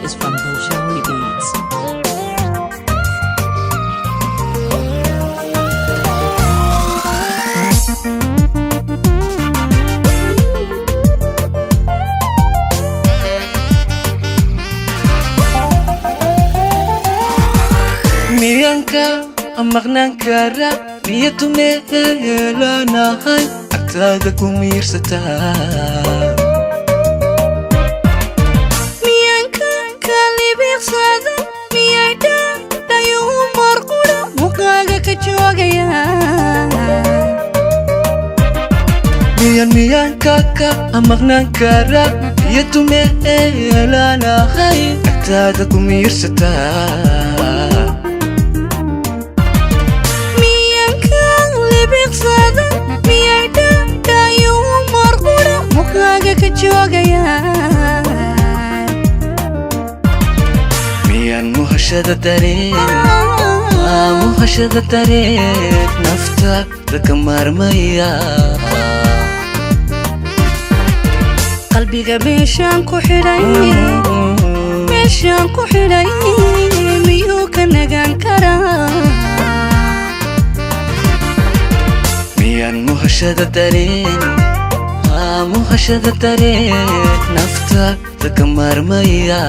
This is from Bolshoi Beats. Miyanka maqnaan kara niyadu meelanahay agtaada ku miirsataa? Miyanka kalibiqsada miyay dhadhayu marqura muqaaga ka joogaya? Miyan miyanka ka maqnaan kara niyadu meelanahay agtaada ku miirsataa? Miyanka libiqsada miyay dhadhayu marqura muqaaga ka joogaya? Miyaan muhashada dareen, muhashada dareen naftaada ka maarmaya? Qalbiga meeshaan ku xidhay, meeshaan ku xidhay miyuu ka nagaan karaa? Miyaan muhashada dareen, muhashada dareen naftaada ka maarmaya?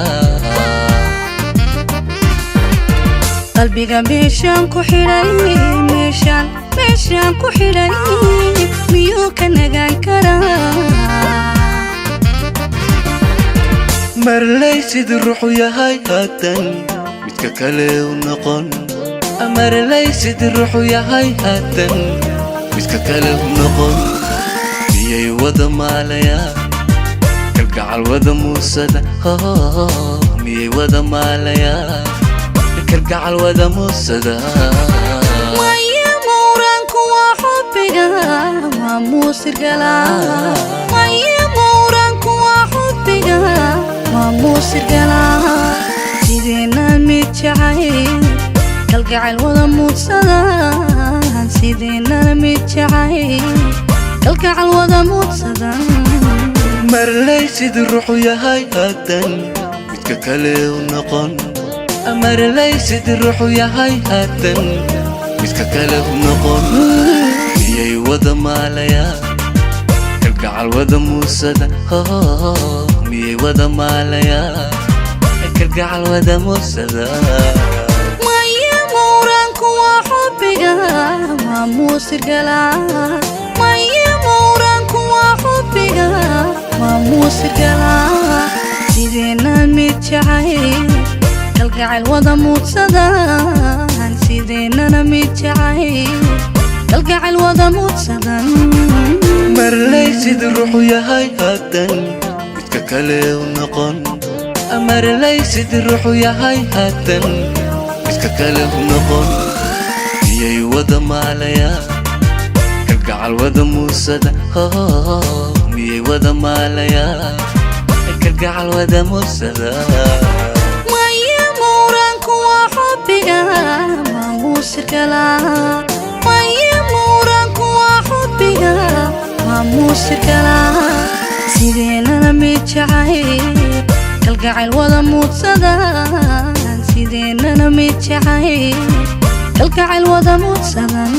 Qalbiga meeshaan ku xidhay, meeshaan, meeshaan ku xidhay miyuu ka nagaan karaa? Marlay sidii ruuxu yahay haddan midka kale u noqon, marlay sidii ruuxu yahay haddan midka kale u noqon, miyay wada maalayaa kalgacal wada muusada? Miyay wada maalayaa kalgacal wada muusada? Maya, mawraanku waa xubbiga, waa muusirgala. Maya, mawraanku waa xubbiga, waa muusirgala. Sideena mid jacayl kalgacayl wada muudsadan, sideenana mid jacayl kalgacal wada muudsadan. Marlay sidii ruuxu yahay haddan midka kale u noqon, marlay sidii ruuxu yahay haddan midka kale u noqon, miyay wada maalayaa kalgacal wada muusada? Miyay wada maalayaa kalgacal wada muusada? Maya, mawraanku waa xubbiga, waa muusirgala. Maya, mawraanku waa xubbiga, waa muusirgala. Sideena mid jacayl kalgacayl wada muudsadan, sideenana mid jacayl kalgacayl wada muudsadan. Marlay sidii ruuxu yahay haddan midka kale u noqon, marlay sidii ruuxu yahay haddan midka kale u noqon, miyay wada maalayaa kalgacal wada muusada? Miyay wada maalayaa kalgacal wada muusada? Maya, mawraanku waa xubbiga, waa muusirgala. Maya, mawraanku waa xubbiga, waa muusirgala. Sideenana mid jacayl kalgacayl wada muudsadan, sideenana mid jacayl kalgacayl wada muudsadan.